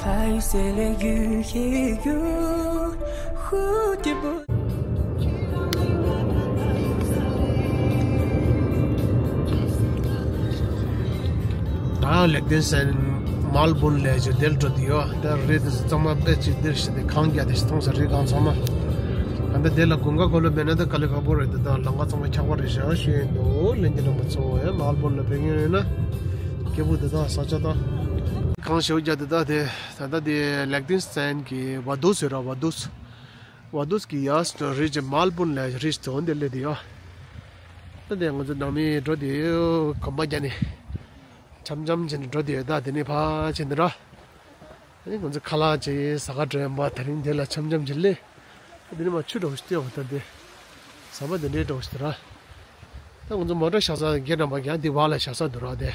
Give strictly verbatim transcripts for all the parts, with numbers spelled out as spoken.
白色的雨也有蝴蝶不 ད་ལེག་ཏིན་སན་མལ་བོན་ལ་ཅིག་དེར་འགྲོ་དུས་ཡོད། ད་རི་དེ་ཚང་མ་དཔེ་ཅིག་འདིར་ཞིག་དེ་གངས་རྒྱ་དེ་ཞིག་མཐོང་ས་རི་སྒང་ཚང་མ། ད་ལྟ་དེ་ལ་དགུན་ཁ་གོ་ལ་མེད་ན་ད་དཀའ་ལས་ཁག་པོ་རེད། དེ་དག་ལམ་ཁ་ཚང་མ་འཁྱག་པ་རེད་ཤག་ཞུ་ཡིན་འདུག་ལྷན་རྒྱས་རྣམ་པ་ཚོ་ཡང་མལ་བོན་ལ་ཕེབས་མཁན་ཡོད་ན་སྐྱིད་པོ་དེ་དག་ས་ཆ་དང་། གངས་ཞེ་པོ་རྒྱ་དེ་དག་དེ་ད་ལྟ་དེ་ལེག་ཏིན་སན་གི་ཝ་དུས་ཟེར་ར་ཝ་དུས། ཝ་དུས་ཀྱི་ཡར་སུ་རི་ཅིག་མལ་བོན་ལ་རི་ཅིག་དོན་དེ་སླེབས་དེ་ཡོད། ད་དེ་ང་ཚོ་ནང་མི་འགྲོ་དེ་གོམ་པ་རྒྱག་ནས་འཆམ་འཆམ་བྱས་ནས་འགྲོ་དེ་ཡོད། ད་དེ་ནས་ཕར་ཕྱིན་དེ་ར། ཨ་ནི་ང་ཚོ་ཁ་ལག་ཅིག་ཟ་ག་འགྲོ་ཡིན་པ། དེ་རིང་དེ་ལ་འཆམ་འཆམ་བྱས་སླེབས། ད་དེ་ནས་མར་ཆུ་འདྲ་བོ་ཞིག་སྟོན་འོང་། ད་དེ་ཟམ་པ་དེ་འདྲའི་འདྲ་བོ་ཞིག་དེ་ར། ད་ང་ཚོ་མོ་ཊ་བཞག་ས་རྒན་རྣམ་པ་ཀྱང་དེ་བར་ལ་བཞག་ས་འདུག་ར། དེ་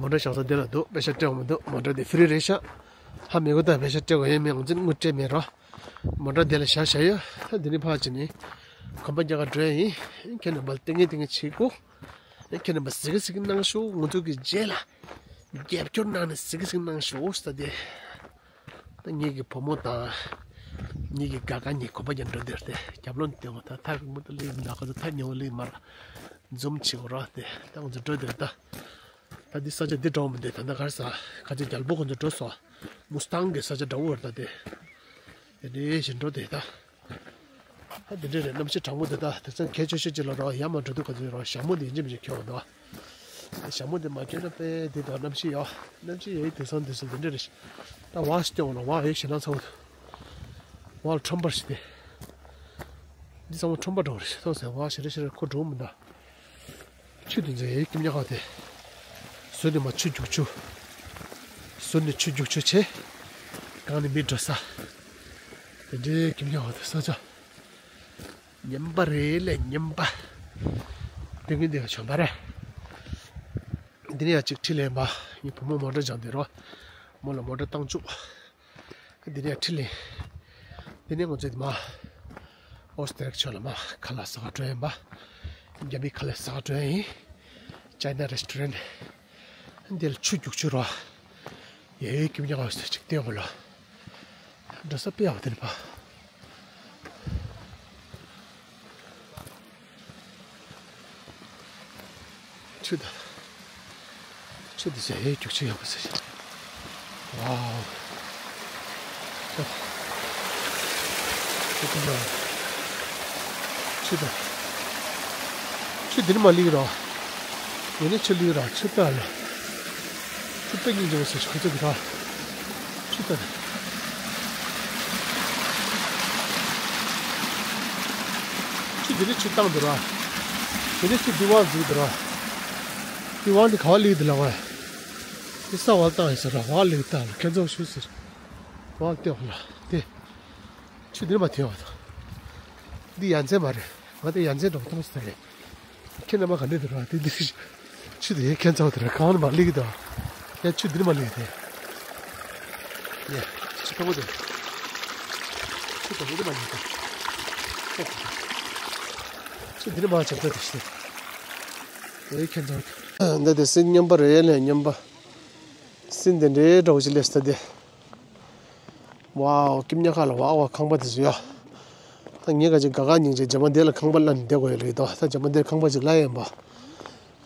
མོ་ཊ་བཞག་ས་དེ་ལ་འདུག་པེ་ཤ་སྤྲད་འོང་མི་འདུག་མོ་ཊ་དེ་ཧྥི་རི་རེད་ཤག་ཧ་མི་གོ་ད་པེ་ཤ་སྤྲད་དགོས་ཡས་མེད། ང་ཚོ་དངུལ་སྤྲད་མེད་ར། མོ་ཊ་དེ་ལ་བཞག་བཞག་ཡོད། ད་འདི་ནས་ཕར་ཕྱིན་ནས་གོམ་པ་རྒྱག་ག་འགྲོ་ཡ་ཡིན། ཁྱེད་རྣམ་པ་ལ་ལྟས་ངན་ལྟས་ངན་བྱེད་དགོས། ཁྱེད་རྣམ་པ་གཟིགས་གཟིགས་གནང་ཤོག་ང་ཚོ་གི་རྗེས་ལ་རྒྱབ་སྐྱོར་གནང་ནས་གཟིགས་གཟིགས་གནང་ཤོག་ཟེར་ཏེ། ད་ངེད་ཀྱི་བུ་མོ་དང་ངེད་ཀྱི་དགའ་དགའ་གཉིས་གོམ་པ་རྒྱག་འགྲོ་དེར་ཏེ་རྒྱབ་ལོགས་ནས་བལྟས་འོང་། ད་ཐག་རིང་པོ་ད་སླེབས་མི་འདུག་ཁོ་ཚོ་ཐག་ཉེ་བོ་སླེབས་མ་ར། འཛུམ་བྱེད་འོང་ར་ཏེ། ད་ང་ཚོ་འགྲོ་དེར་ད། ད་འདི་ས་ཆ་འདི་འགྲོ་མི་འདུག་ད་ལྟ་ག་རེ་ཟ། ཁ་ཆེ་རྒྱལ་པོ་ཁོ་ཚོ་འགྲོ་སོང་། མུ་སི་ཐང་གི་ས་ཆ་འདྲ་བོ་རེད་ད་དེ། དེ་འདྲའི་ཞིག་འགྲོ་དེ་ད། ད་འདི་འདྲའི་རེད། གནམ་གཤིས་གྲང་མོ་འདི་ད་དེང་སང་གལ་ཆེ་ཤོས་ཅིག་ལ་རོགས་ཡར་མར་འགྲོ་དུས་ག་ཚོད་རོགས་ཞྭ་མོ་འདི་ཡིན་གཅིག་མིན་གཅིག་འཁྱེར་འོང་འདུག་ཞྭ་མོ་འདི་མ་འཁྱེར་ན་དཔེ་འདི་ད་གནམ་གཤིས་ཡོད། གནམ་གཤིས་ཡོད་དེང་སང་འདི་ཚོ་འདི་འདྲ་རེད། ད་བ་ཞིག་སྟོན་འོང་ལ་བ་ཡོད་ཞེ་ན་ཚ་བོ། བ་ལ་ཁྲོན་པར་ཞིག་དེ། འདི་ཚང་མ་ཁྲོན་པ་འདྲ་བོ་རེད། ཐོག་ཟེར་བ་ཞེ་རེ་ཞེ་རེ་ཁོ་འགྲོ་མི་འདུག་ཆུ་དེ་ཚོ་ཡའི་སྐྱིབ་ཉག་ཁ་དེ། ཟུར་ནས་མར་ཆུ་རྒྱུག་ཆུ། ཟུར་ནས་ཆུ་རྒྱུག་ཆུ་བྱས། སྒང་ནས་མི་འགྲོ་ས། དེ་འདྲའི་སྐྱིབ་ཉག་ཁ་དེ་ས་ཆ། ངན་པ་རེད་ལས་ངན་པ། དེ་གིན་དེ་བྱམས་པ་རེད། འདི་ནས་ཡང་གཅིག་ཁྲིད་ལེན་པ། ངའི་བུ་མོ་མོ་ཊ་སྦྱངས་དེ་རོ། མོ་ལ་མོ་ཊ་བཏང་བཅུག་འདི་ནས་ཁྲིད་ལེན། འདི་ནས་ང་ཚོས་མར་ཨོ་སི་ཏྲེ་ལི་ཡ་ཕྱོགས་ལ་མར་ཁ་ལག་ཟ་ག་འགྲོ་ཡིན་པ། རྒྱ་མིའི་ཁ་ལག་ཟ་ག་འགྲོ་ཡིན། China restaurant། འདི་ལ་ཆུ་རྒྱུག་ཆུ་རོ། ཡའི་ཀིམ་ཉག་ཨོ་སི་ཅིག་བསྟན་དགོས་ལ། འགྲོ་ས་དཔེ་ཡག་པོ་དེ་ནི་པ། ཆུ་ད། ཆུ་འདི་ཟེར་ཧེ་རྒྱུག་ཆུ་ཡག་པོ་ཟེར། ཝའོ། ཆུ་ཆུ་འདི་ན། ཆུ་ད། ཆུ་འདི་ནི་མ་ལིག་ར། ཡེ་ནི་ཆུ་ལིག་ར་ཆུ་ད་ལ། ཆུ་ད་སྙིང་རྗེ་བོ་ཟེར་ཆུ་ཁ་ཆུ་འདི་ར། ཆུ་ད། ཆུ་འདི་ནི་ཆུ་བཏང་འདི་ར། དེ་ནི་ཆུ་འདི་བ་འཛུགས་འདི་ར། འདི་བ་འདི་ག་བ་ལིག་འདི་ལ་བ། འདི་ས་བ་བཏང་ཡིན་ཟེར་ར་བ་ལིག་བཏང་ལ་ཁྱེད་ཚོ་ཞུ་ཟེར། བ་ལྟེ་བ་ལ་དེ། ཆུ་འདི་ནི་མ་ཐེ་བ་དང་། འདི་ཡ་མཚན་མ་རེད། ང་དེ་ཡ་མཚན་འགྲོ་མཐོང་ཟེར་རེད། ཁྱེད་རྣམ་པ་ག་འདྲས་འདུག་ར་དེ་འདི། ཆུ་དེ་ཡའི་ཁྱེད་ཚོ་དེ་ར་གང་ནས་མ་སླེབས་ཀྱི་འདུག་ཡ་ཆུ་འདི་ནི་མ་སླེབས་ཀྱི་དེ། ཡ། ཆུ་ཐོག་དེ། ཆུ་ཐོག་དེ་མ་སླེབས་ཀྱི་དེ། ཆུ་འདི་ནི་མ་བྱེད་ཐུབ་དེ་ཤི། ཡའི་ཁྱེད་ཚོ། འདི་དེ་སྲིན་ངན་པ་རེད་ལས་ངན་པ། སྲིན་དེ་འདྲའི་འདྲ་བོ་ཞིག་སླེབས་སོང་དེ། ཝའོ། ཀིམ་ཉག་ཁ་ལ་ཝའོ་ཝའོ་ཁང་པ་དེ་ཚོ་ཡ། ད་ངས་ག་ཅིག་དགའ་དགའ་སྙིང་རྗེ་རྗེས་མ་དེ་ལ་ཁང་པ་གླ་ནས་བསྡད་དགོས་ཡོད་ལེ་ད། ད་རྗེས་མ་དེར་ཁང་པ་ཅིག་གླ་ཡིན་པ།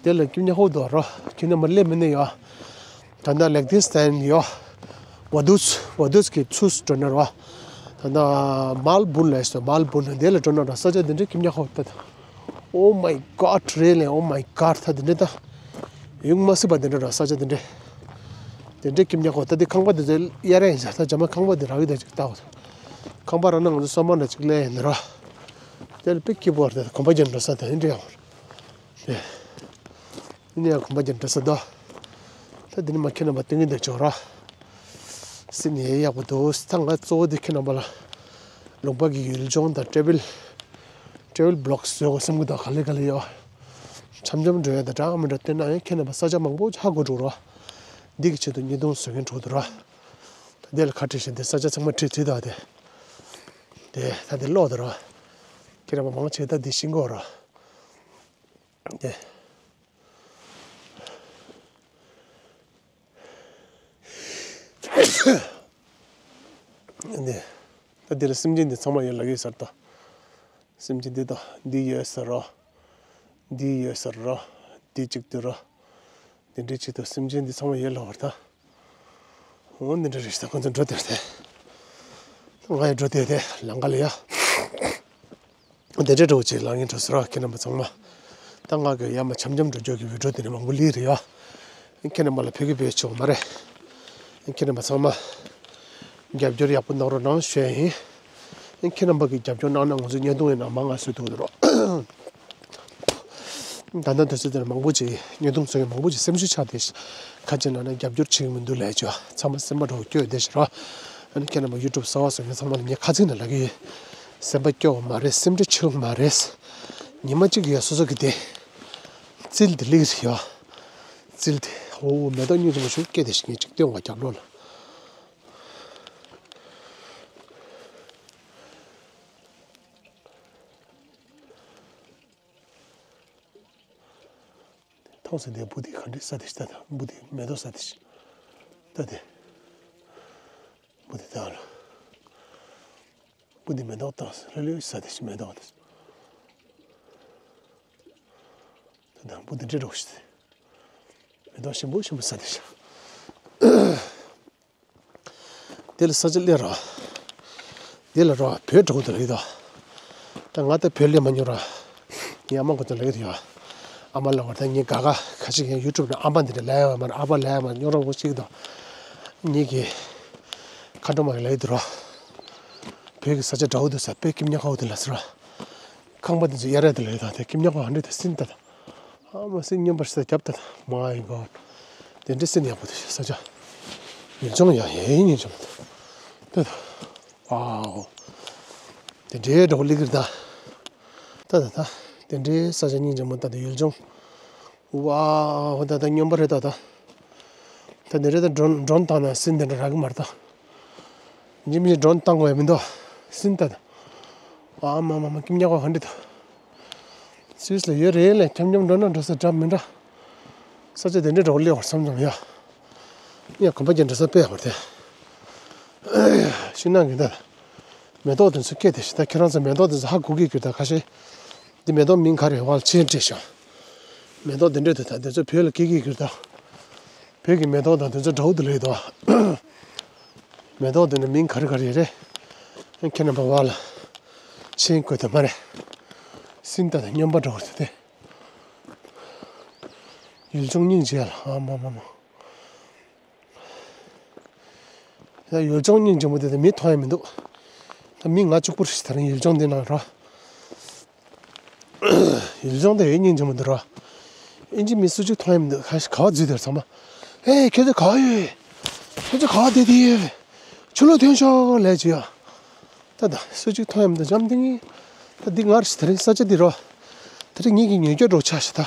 དེ་ལ་ཀིམ་ཉག་ཧོ་དོ་རོ། ཁྱོད་ནི་མ་སླེབས་མི་ནི་ཡ། ད་ལྟ་ལེག་ཏིན་སན་ཡ། ཝ་དུས་ཝ་དུས་ཀྱི་ཚུ་སི་འགྲོ་ན་རོ། ད་ལྟ་མལ་བོན་ལ་ཡ་སོ་མལ་བོན་དེ་ལ་འགྲོ་ན་རོ། ས་ཆ་དེ་འདྲའི་ཀིམ་ཉག་ཧོ་ད། Oh my God རེད་ལེ། Oh my God ད་དེ་འདྲ་ད། ཡོང་མ་སྲིད་པ་དེ་འདྲ་ར་ས་ཆ་དེ་འདྲ། དེ་འདྲ་ཀིམ་ཉག་ཁོ་ད་དེ་ཁང་པ་དེ་ཚོ་གཡར་ཡིན་ཟེར། ད་རྗེས་མ་ཁང་པ་དེ་རག་གི་ད་ཅིག་ལྟ་འོ། ཁང་པ་རག་ན་ང་ཚོ་སོ་མ་འདྲ་ཅིག་ལས་ཡིན་ན་ར། དེ་ལ་དཔེ་སྐྱིད་པོ་རེད། གོམ་པ་རྒྱབ་འགྲོ་ས་དེ་འདྲ་ཡང་རེད། དེ་ནས་ཡང་གོམ་པ་རྒྱབ་འགྲོ་ས་ད། ད་དེ་ནས་མ་ཁྱེད་རྣམ་པ་སྟོན་གི་འདུག་ཅོག་ར། སྲིན་ཡས་ཡག་པོ་འདུག་ད་ང་གཙོ་བོ་དེ་ཁྱེད་རྣམ་པ་ལ་ལུང་པ་གི་ཡུལ་ལྗོངས་དང་ཊེ་བལ་ཊེ་བལ་བི་ལོག་བཟོ་དགོས་བསམ་གི་འདུག་ག་ལེ་ག་ལེ་ཡོད། འཆམ་འཆམ་འགྲོ་ཡ་དང་འདྲ་མི་འདྲ་སྟོན་ན་ཡང་ཁྱེད་རྣམ་པ་ས་ཆ་མང་པོ་ཧ་གོ་འགྲོ་ར། འདི་གི་ཆེད་དུ་བརྙན་ཐུང་བཟོ་མཁན་འགྲོ་འདུག་ར། ད་དེ་ལ་ཁ་བྲིས་བཞིན་དེ་ས་ཆ་ཚང་མ་བྲིས་བྲིས་དང་དེ། དེ་ད་དེ་ཀློག་འདུག་ར། ཁྱེད་རྣམ་པ་མང་ཆེ་ད་འདི་ཤེས་ཀྱི་ཡོད་ར། དེ། ནས་ད་འདི་ལ་སེམས་ཅན་འདི་ཚང་མ་ཡོད་ལབ་ཀྱི་ཡོད་ས་རེད་ད། སེམས་ཅན་འདི་དང་འདི་ཡོད་ས་རེད། འདི་ཡོད་ས་རེད། འདི་གཅིག་འདི་རེད། འདི་འདྲའི་ཆེད་དུ་སེམས་ཅན་འདི་ཚང་མ་ཡོད་ལབ་པ་རེད་ད། འོ་འདི་འདྲ་རེད་ཤག་ད་ཁོ་ཚོ་འགྲོ་དེར་ཏེ། ང་ཡང་འགྲོ་དེར་ཏེ་ལམ་ཁ་ལ་ཡ། དེ་འདྲའི་འགྲོ་ཅིག་ལ་ངས་འགྲོ་ཟེར་བ་ཁྱེད་རྣམ་པ་ཚང་མ། ད་ང་གི་ཡ་མ་འཆམ་འཆམ་འགྲོ་རྒྱུ་གི་བི་ཌིའོ་དེ་འདྲ་མང་པོ་སླེབས་རེད་ཡ། ཁྱེད་རྣམ་པ་ལ་ཕེབས་ཀྱི་ཕེབས་ཆོག་མ་རེད། ཁྱེད་རྣམ་པ་ཚང་མ། རྒྱབ་སྐྱོར་ཡག་པོ་གནང་རོགས་གནང་ཞུ་ཡ་ཡིན། ཁྱེད་རྣམ་པ་གི་རྒྱབ་སྐྱོར་གནང་ན་ང་ཚོ་བརྙན་ཐུང་ཡིན་ན་མང་ང་བཟོ་ཐུབ་ཀྱི་རེད། ད་ལྟ་དུས་ཚོད་འདིར་མང་པོ་ཅིག་བརྙན་ཐུང་བཟོ་མཁན་མང་པོ་ཅིག་སེམས་ཤུགས་ཆག་བསྡད་ཤག་ཁ་ཅིག་ན་ན་རྒྱབ་སྐྱོར་བྱེད་ཀྱི་མི་འདུག་ལབ་ཀྱི་ཡོད། ཚང་མ་སེམས་པ་འདྲ་བོ་སྐྱོ་བསྡད་ཤག་ར། ཨ་ནི་ཁྱེད་རྣམ་པ་ཡུ་ཊུབ་གསར་པ་བཟོ་མཁན་ཚང་མ་ལ་ངས་ཁ་ཚིག་ནས་ལབ་ཀྱི་ཡོད། སེམས་པ་སྐྱོ་བ་མ་རེད། སེམས་ཁྲལ་ཆེ་བ་མ་རེད། ཉི་མ་གཅིག་ཡོད་སོ་སོ་གི་དེ། རྩིལ་དེ་སླེབས་ཀྱི་རེད་ཡ། རྩིལ་དེ། འོ་མེ་ཏོག་སྙིང་རྗེ་མོ་ཞིག་སྐྱེས་བསྡད་ཤག་ངས་ཅིག་སྟོན་བ་རྒྱབ་ལོགས་ལ། ཐོག་སེ་དེ་བུ་དེ་ག་འདྲས་ཟ་དེ་ཤི་ད་ད་བུ་དེ་མེ་ཏོག་ཟ་དེ་ཤི་ད་དེ། བུ་དེ་ད་ལ། བུ་དེ་མེ་ཏོག་ཏོག་སེ་ལྷོད་ལྷོད་ཟ་དེ་ཤི་མེ་ཏོག་དེ། ད་ད་བུ་དེ་འདྲེ་འགྲོ་ཤི་དེ། མེ་ཏོག་ཞིམ་པོ་ཞིམ་པོ་ཟ་དེ་ཤི། དེ་ལ་ས་ཆ་སླེབས་རོགས། དེ་ལ་རོགས་བོད་འགྲོ་དུ་ལེགས་དོ། ད་ང་ད་བོད་སླེབས་མ་མྱོང་ར། ངའི་ཨ་མ་ཁོ་ཚོ་ལེགས་དུ་ཡོད། ཨ་མ་ལ་བར་ད་ངའི་ག་ག་ཁ་ཅིག་ཡང་ཡུ་ཊུབ་ནང་ཨ་མ་འདི་འདྲ་ལས་ཡོད་མ་ར། ཨ་ཕ་ལས་ཡོད་མ་ར། མྱོང་རོགས་ངོ་ཤེས་དོ། ངེད་ཀྱི་ཁ་འགྲོ་མ་གི་ལེགས་དུ་རོགས། བོད་ཀྱི་ས་ཆ་འདྲ་བོ་དུ་ས་དཔེ་སྐྱིད་ཉག་ཁ་བོ་དུ་ལ་ཟེར་རོགས། ཁང་པ་འདི་ཚོ་གཡར་ར་དུ་ལེགས་དོ། དེ་སྐྱིད་ཉག་ཁ་བ་འདྲ་དུ་སིན་ད་དོ། ཨ་མ་སྲིད་སྙན་པར་ས་རྒྱབ་ད། མ་ཡི་གོ། དེ་འདྲའི་སྲིད་ཡག་པོ་དེ་ས་ཆ། ཡུལ་ལྗོངས་ཡང་ཡེ་སྙིང་རྗེ་མོ་དེ། ད་ད། ཝའོ། དེ་འདྲའི་འགྲོ་ལི་གིར་ད། ད་ད་ད། དེ་འདྲའི་ས་ཆ་སྙིང་རྗེ་མོ་ད་དེ་ཡུལ་ལྗོངས། ཝའོ་ད་ད་སྙན་པ་རེད་ད་ད། ད་དེ་རེད་ད་ཌོ་རོན་ཌོ་རོན་བཏང་ན་སྲིད་དེ་འདྲ་རག་གི་མ་རེད་ད། ཡིན་གཅིག་མིན་གཅིག་ཌོ་རོན་བཏང་དགོས་ཡ་མི་འདུག་སྲིད་ད་ད། ཨ་མ་མ་མ་སྐྱིད་ཉག་པ་ག་འདྲ་འདུག་སུད་སི་ལ་ཡོད་རེད་ལས་འཆམ་འཆམ་འགྲོ་ན་འགྲོ་ས་འདྲ་མི་འདྲ། ས་ཆ་དེ་འདྲའི་འགྲོ་སླེབས་པར་བསམ་བསམ་ཡ། ཡ་གོམ་པ་རྒྱག་འགྲོ་ས་དཔེ་ཡག་པ་རེད། ཤིང་ནགས་ཀྱི་འདི། མེ་ཏོག་དེ་ཚོ་སྐྱེས་དེ་ཤི་ད་ཁྱེད་རང་ཚོ་མེ་ཏོག་དེ་ཚོ་ཧ་གོ་གི་གི་ད་ཁ་ཤས། འདི་མེ་ཏོག་མིང་ག་རེ་བ་ལ་ཆེན་སྤྲད་ཤག་མེ་ཏོག་དེ་འདྲ་དེ་ད་དེ་ཚོ་བོད་ལ་སྐྱེ་གི་གི་ད། བོད་ཀྱི་མེ་ཏོག་དང་དེ་ཚོ་འདྲ་བོ་དེ་ལས་ད། མེ་ཏོག་དེ་འདྲ་མིང་ག་རེ་ག་རེ་རེད། ཁྱེད་རྣམ་པ་བ་ལ། ཆེན་བཀོད་དེ་མ་རེད། སྲིན་ད་དང་སྨྱོན་པ་འདྲ་བོ་དེ་དེ། ཡུལ་ལྗོངས་སྙིང་རྗེ་ལ་ཨ་མ་མ་མ། ཡ་ཡུལ་ལྗོངས་སྙིང་རྗེ་མོ་དེ་དེ་མི་མཐོང་ཡ་མི་འདུག་ད་མི་ང་གཅིག་པུ་རེད་ད་རིང་ཡུལ་ལྗོངས་འདི་ནང་ར། ཡུལ་ལྗོངས་དེ་ཡོད་སྙིང་རྗེ་མོ་འདུག་ར། ཨིན་ཇི་མི་སུ་གཅིག་མཐོང་ཡ་མི་འདུག་ག་ག་བ་འཛུལ་དེར་ཚང་མ། ཧེ་ཁྱོད་ཚོ་ག་བ་ཡོད། ཁྱོད་ཚོ་ག་བ་བསྡད་དེ་ཡོད། ཕྱི་ལོགས་ཐོན་ཤོག་ལས་ཅི་ཡ། ད་ད་སུ་གཅིག་མཐོང་ཡ་མི་འདུག་འཇམ་ཐིང་ངེ། ད་འདི་ངར་ཞིག་དེ་རིང་ས་ཆ་འདི་རོ། དེ་རིང་ངེད་ཀྱི་ཉོས་སྐྱོ་འགྲོ་ཆགས་ཤིག་ད།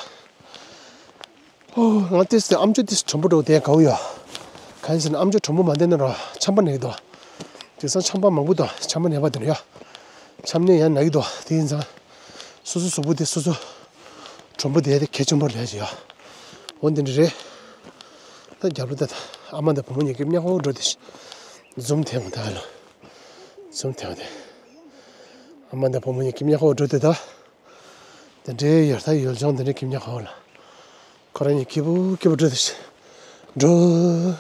ཨོ། ང་ཏིས་དེ་ཨམ་ཅོག་ཏིས་དྲོན་པོ་འགྲོ་དེ་གའུ་ཡ། གང་ཟེར་ན་ཨམ་ཅོག་དྲོན་པོ་མ་བསྟན་ན་ར་ཆམ་པ་ན་གི་འདུག་དེང་སང་ཆམ་པ་མང་པོ་འདུག་ཆམ་པ་ནད་པ་དེ་འདྲ་ཡ། ཆམ་ནད་ཡང་ན་གི་འདུག་དེ་ཡིན་ཙང་། སོ་སོ་གཟུགས་པོ་དེ་སོ་སོ། དྲོན་པོ་དེ་དེ་གལ་ཆེན་པོ་རེད་ཅེས་ཡ། འོ་འདི་འདྲ་རེད། ད་རྒྱབ་ལོ་ད་ཨ་མ་དང་བུ་མོ་གཉིས་ཀྱི་མཉམ་པོ་འགྲོ་དེ། འཛུམ་དེ་མ་ད་ལོ། འཛུམ་དེ་མ་དེ། ཨ་མ་དང་བུ་མོ་གཉིས་ཀྱི་མཉམ་པོ་འགྲོ་དེ་ད། དེ་འདྲའི་ཡོད་ད་ཡུལ་ལྗོངས་དེ་འདྲའི་ཁྱིམ་ཉག་ཧོ་ལ། ཁོ་རང་གཉིས་སྐྱིད་པོ་སྐྱིད་པོ་འགྲོ་དེ་ཤི། འགྲོ།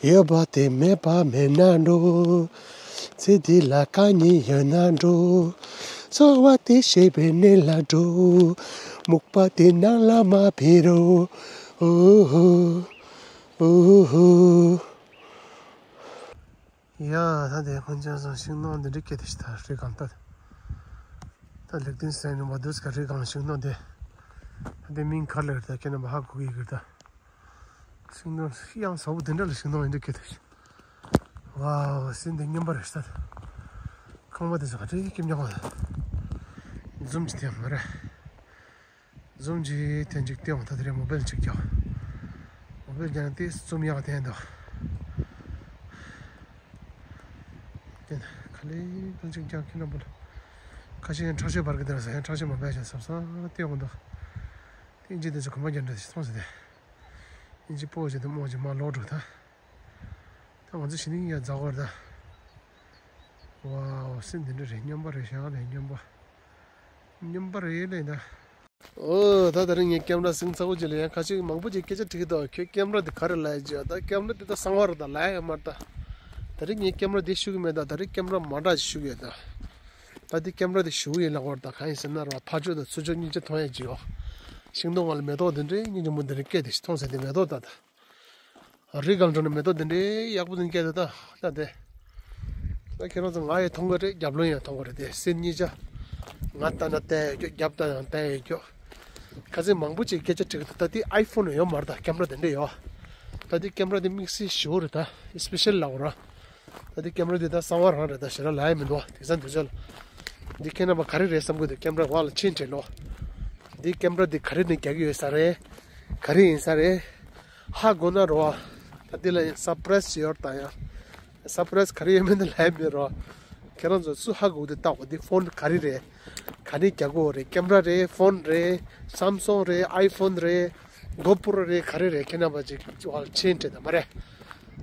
ཡོད་པ་དེ་མེད་པ་མེད་ན་འགྲོ། ཚེ་འདི་ལ་དཀའ་ངལ་ཡོད་ན་འགྲོ། འཚོ་བ་དེ་ཤེས་པའི་གནས་ལ་འགྲོ། སྨུག་པ་དེ་ནང་ལ་མ་ཕེབས་རོགས། ཨོ་ཧོ། ཨོ་ཧོ། ཡ་ད་དེ་ཁོང་ཚོ་ཚང་ཤིང་ནགས་འདི་འདྲ་སྐྱེས་དེ་ཤི་ད་རི་སྒང་ད། ད་ལེགས་ལྡན་སྲས་ནི་མ་དུས་ཀ་རི་སྒང་ཤིང་ནགས་དེ། ད་དེ་མིང་ག་རེ་ལབ་ད་ཁྱེད་རྣམ་པ་ཧ་གོ་གི་གི་ད། ཤིང་ནགས་ཡང་ཟབ་པོ་འདི་འདྲ་ལ་ཤིང་ནགས་ཡིན་འདྲ་སྐྱེས་དེ་ཤི། ཝའོ་སྲིན་འདི་སྨྱོན་པ་རེད་ཤི་ད། ཁང་པ་དེ་ཚོ་ག་འདྲའི་སྐྱིད་སྙོག་ལ། འཛུམ་གྱི་དེ་མ་རེད། འཛུམ་གྱིས་ཐེངས་གཅིག་སྟེང་ད་དེ་རེད། མོ་བེལ་གཅིག་རྒྱག་མོ་བེལ་རྒྱག་ན་ཏིས་འཛུམ་ཡག་ཐེན་འདུག་དེ་ནས་ག་ལེ་ག་ལེ་གཅིག་རྒྱག་ཁྱེད་རྣམ་པ་ལ། ཁ་ཤས་ཡང་ཁྲག་ཤེད་འབར་གི་དེ་ར་ཟ་ཡང་ཁྲག་ཤེད་མ་འབར་ཞིང་སབ་སབ་སྟེ་འོང་འདུག་དེ་ཨིན་ཇི་དེ་ཚོ་གོམ་པ་རྒྱག་འདྲ་ཞིག་མཐོང་ཟེར་ཏེ། ཨིན་ཇི་སྤོ་བྱེད་དུ་རྨོངས་ཀྱི་མ་ལོག་འགྲོ་ད། ད་ ང་ཚོ་ཞི་ནིང་ཡ་རྫ་གོར་ད། ཝའོ། སེམས་འདི་འདྲ་རེད། སྨྱོན་པ་རེད། ཤང་རེད། སྨྱོན་པ། སྨྱོན་པ་རེད་ལས་ད། ཨོ་ད་ད་རིང་ངས་ཀེམ་ར་སིང་ཚ་བོ་ཅིག་ལ་ཡང་ཁ་ཅིག་མང་པོ་ཅིག་སྐད་ཆ་དྲིས་ཀྱི་འདུག་ཁྱོད་ཀེམ་ར་འདི་ག་རེ་ལ་ཡ་ཅིག་ད་ཀེམ་ར་འདི་ད་གསང་བ་རེད། ད་ལ་ཡ་མ་རེད་ད། ད་རིང་ངས་ཀེམ་ར་འདི་ཞུ་གི་མེད་ད། ད་རིང་ཀེམ་ར་མ་འདྲ་ཞིག་ཞུ་གི་ཡོད་ད། ད་འདི་ཀེམ་ར་འདི་ཞུ་གི་ཡིན་ལ་གོ་རེད། ད་གང་ཡིན་ཟེར་ན་ར་ཕར་ཕྱོགས་དང་ཚུར་ཕྱོགས་གཉིས་ཆ་མཐོང་ཡ་ཅིག་ཡོད། ཤིང་སྡོང་ང་ལ་མེ་ཏོག་འདི་འདྲའི་སྙིང་རྗེ་མོ་འདི་འདྲའི་སྐད་དེ་ཞིག་མཐོང་ཟེར་ཏེ་མེ་ཏོག་ད་ད། རི་སྒང་འགྲོ་ནས་མེ་ཏོག་འདི་འདྲའི་ཡག་པོ་འདི་སྐད་དེ་ད་ལྟ་དེ། ད་ཁྱེད་རང་ཚོ་ང་ཡང་མཐོང་གི་རེད། རྒྱབ་ལོགས་ཡང་མཐོང་གི་རེད། དེ་སེམས་གཉིས་ཆ། ང་ལྟ་ན་བལྟས་ཡོད་རྒྱུ། རྒྱབ་ལྟ་ན་བལྟས་ཡོད་རྒྱུ། ཁ་སང་མང་པོ་ཅིག་སྐད་ཆ་དྲིས་ཀྱི་འདུག་ད་དེ་ཨའི་ཕོན་ཡོད་མ་རེད། ད་ཀེམ་ར་དེ་འདྲ་ཡོད། ད་དེ་ཀེམ་ར་དེ་དམིགས་བསལ་ཞེ་པོ་རེད། ད་སི་པེ་ཤལ་ལབ་དགོས་རེད། ད་དེ་ཀེམ་ར་དེ་ད་གསང་བ་རང་རེད། ད་ཞེ་དྲག་ལབ་ཡ་མི་འདུག་དེང་སང་དུས་ཚོད་ལ། འདི་ཁྱེད་རྣམ་པ་ག་རེ་རེད་བསམ་གྱི་འདུག་ཀེམ་ར་འོག་ལ་ཕྱིན་དྲན་ལོ། འདི་ཀེམ་ར་འདི་ག་རེ་ནས་རྒྱག་གི་ཡོད་ས་རེད། ག་རེ་ཡིན་ས་རེད། ཧ་གོ་ན་རོ། ད་འདི་ལ་ཡང་སར་པ་རའི་སི་ཡོད་ད་ཡང་། སར་པ་རའི་སི་ག་རེ་ཡོད་མེད་འདི་ལབ་ཡ་མེད་རོ། ཁྱེད་རང་ཚོ་སུ་ཧ་གོ་གི་འདུག་ལྟ་དགོས། འདི་ཕོན་ག་རེ་རེད། ག་ནས་རྒྱག་གི་ཡོད་རེད། ཀེམ་ར་རེད། ཕོན་རེད། སམ་སུང་རེད། ཨའི་ཕོན་རེད། གོ་པོ་རོ་རེད། ག་རེ་རེད། ཁྱེད་རྣམ་པ་ཅིག་ཕྱིན་དྲན་ད་མ་རེད།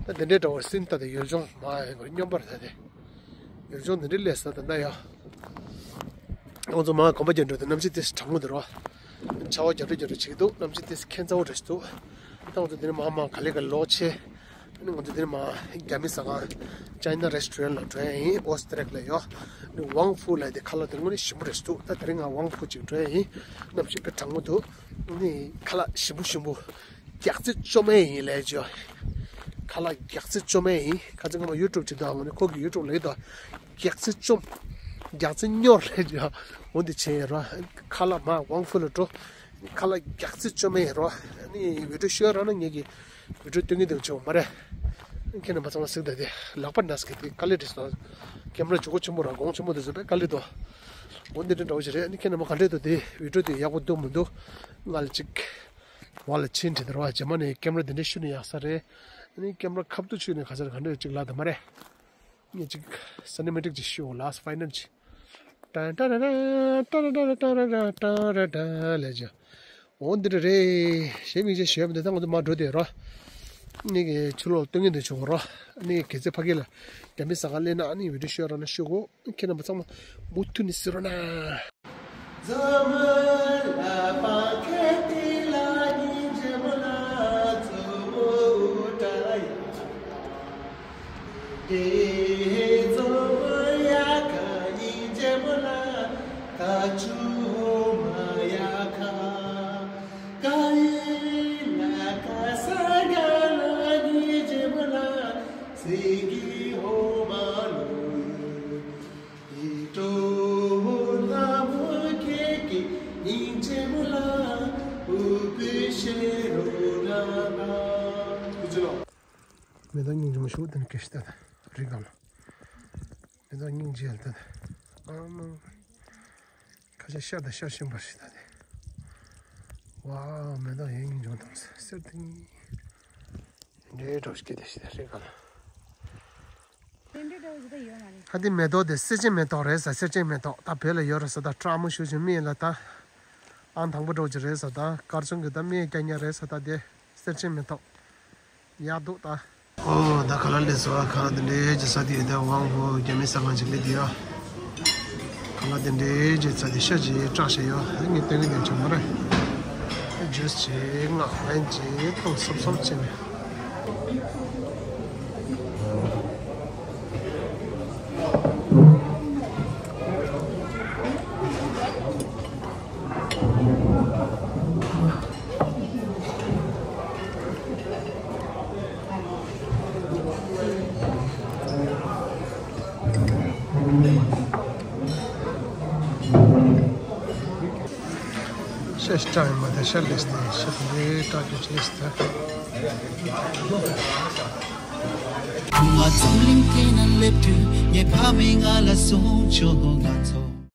ད་འདི་འདྲའི་འདྲ་བོ་སིན་ད་དེ་ཡུལ་ལྗོངས་མ་ཡིན་པར་སྨྱོན་པར་ད་དེ། ཡུལ་ལྗོངས་འདི་འདྲའི་ལས་ས་ད་ན་ཡ། ང་ཚོ་མ་གོམ་པ་རྒྱབ་འགྲོ་དུས་གནམ་གཤིས་དེ་གྲང་མོ་འདུག་རོ། ཆར་པ་རྒྱབ་འགྲོ་རྒྱབ་འགྲོ་བྱེད་ཀྱི་འདུག་གནམ་གཤིས་དེ་ཁྱད་མཚར་པོ་འདྲ་ཞིག་འདུག་ད་ང་ཚོ་འདི་ནས་མ་མ་ག་ལེ་ག་ལེ་ལོག་ཆེ། ཨ་ནི་ང་ཚོ་འདི་ནས་མ་རྒྱ་མི་ཟ་ཁང་China Restaurant ལ་འགྲོ་ཡ་ཡིན། ཨོ་སི་ཏྲེག་ལ་ཡོད། ཨ་ནི་ཝང་ཧྥུ་ལ་དེ་ཁ་ལག་དེ་དངོས་གནས་ཞིམ་པོ་རེད་འདུག་ད་དེ་རིང་ང་ཝང་ཧྥུ་ཅིག་འགྲོ་ཡ་ཡིན། གནམ་གཤིས་དཔེ་གྲང་མོ་འདུག་ཨ་ནི་ཁ་ལག་ཞིམ་པོ་ཞིམ་པོ། རྒྱག་རྩེ་བཅོ་མ་ཡིན་ལས་ཅོ། ཁ་ལག་རྒྱག་རྩེ་བཅོ་མ་ཡིན། ཁ་ཚིག་ངོ་མ་ཡུ་ཊུབ་ཅིག་དང་ངོ་ནས་ཁོ་གི་ཡུ་ཊུབ་ལས་དང་། རྒྱག་རྩེ་བཅོམ། རྒྱག་རྩེ་སྨྱོ་ལས་ཅོ། འོ་འདི་བྱས་ཡིན་རོ། ཁ་ལག་མ་ཝང་ཧྥུ་ལ་འགྲོ། ཁ་ལག་རྒྱག་རྩེ་བཅོ་མ་ཡིན་རོ། ཨ་ནི་བི་ཌིའོ་ཤོ་རང་ན་ངེད་ཀྱི་བི་ཌིའོ་སྟོན་གྱི་འདུག་ཆོག་མ་རེད། ཁྱེད་རྣམ་པ་ཚང་མ་གཟིགས་ད་དེ་ལག་པ་ན་སྐད་དེ་དཀའ་ལས་འདྲ་སོང་། ཀེམ་ར་ཇུ་གུ་ཆེན་པོ་ར་གོང་ཆེན་པོ་དེ་ཚོ་དཔེ་དཀའ་ལས་འདུག་འོ་འདི་འདྲ་འདྲ་བོ་ཞིག་རེད། ཨ་ནི་ཁྱེད་རྣམ་པ་ག་འདྲས་འདུག་དེ་བི་ཌིའོ་དེ་ཡག་པོ་འདུག་མི་འདུག་ང་ལ་ཅིག་བ་ལ་ཕྱིན་དྲི་དར་བ་རྗེས་མ་ནས་ཀེམ་ར་དེ་འདྲ་ཤུ་ནས་ཡག་ས་རེད། ཨ་ནི་ཀེམ་ར་ཁབ་ཏུ་ཆུ་ནས་ག་ཚར་ག་འདྲ་ཅིག་ལ་དུ་མ་རེད། ངས་ཅིག་སི་ནེ་མ་ཊིག་ཅིག་ཤོ་ལ་སི་ཕའི་ནལ་ཅིག་ཏན་ཏན་ཏན་ལས་ཅིག་འོ་འདི་འདྲ་རེད། ཞེ་མིག་ཅིག་ཞེ་མི་འདི་ད་ང་ཚོ་མ་འགྲོ་དེ་རོ། ནི་གི་ཆུ་ལོག་སྟོན་གྱི་འདུག་ཆུ་རོ། ནི་གི་ཚེ་ཕ་གི་ལ་རྒྱ་མི་ཟ་ཁང་སླེབས་ན་ཨ་ནི་བི་ཌིའོ་ཤོ་ར་ན་ཤོ་གོ། ཁྱེད་རྣམ་པ་ཚང་མ་མུ་མཐུད་ནས་གཟིགས་རོགས་གནང་། མེ་ཏོག་སྙིང་རྗེ་མོ་ཞིག་དེ་ནི་སྐད་ཤི་ད་རི་སྒང་ལ། མེ་ཏོག་སྙིང་རྗེ་ལ་ད་ཨ་མ། ཁ་ཤས་ཤར་དང་ཤར་བཞིན་པ་ཞིག་ད་དེ། ཝའོ། མེ་ཏོག་ཡིན་སྙིང་རྗེ་མོ་དང་གསེར་དེ་གཉིས། འདྲའི་གྲོགས་ཤིག་སྐད་དེ་ཞིག་ད་རི་སྒང་ལ། དེ་འདྲའི་འདྲ་བོ་ཞིག་ད་ཡོད་མ་རེད། ཨ་དེ་མེ་ཏོག་དེ་སེར་ཆེན་མེ་ཏོག་རེད་ཟེར། སེར་ཆེན་མེ་ཏོག་ད་བོད་ལ་ཡོད་རེད་ཟེར། ད་ཁྲ་མོ་ཞུ་ཞིང་མི་ལ་ད་ཨང་དང་པོ་འགྲོ་གི་རེད་ཟེར། ད་དཀར་ཆུང་གི་ད་མི་རྒྱ་ཉ་རེད་ཟེར། ད་དེ་སེར་ཆེན་མེ་ཏོག་ཡག་འདུག་ད། ཨོ་ད་ཁ་ལག་སླེབས་སོང་། ཁ་ལག་དེ་འདྲའི་ཅིག་ཟ་དུས་ད་ཝང་ཧྥུ་རྒྱ་མི་ཟ་ཁང་ཅིག་སླེབས་དུས་ཡ། ཁ་ལག་དེ་འདྲའི་ཅིག་ཟ་དུས་ཤ་ཅིག་སྐྲག་བྱས་ཡོད། ངས་སྟོན་གི་དེ་ཆོག་མ་རེད། ཇུས་ཅིག་མངགས་ཝེན་ཅིག་བཏུང་སོབ་སོབ་བྱས་ནས། ཤ་ཞིག་སྐྲག་ཡོད་མ་རེད། ཤ་ལེས་ཏེ་ཤ་དེ་འདྲའི་སྐྲག་རྒྱུ་ཅིག་ལེས་ཏེ། ཁུ་བ་རྫོང་གླིང་དེ་ན་སླེབས་དུས་ངའི་ཕ་མས་ང་ལ་གསུངས་བྱུང་། ང་ཚོ།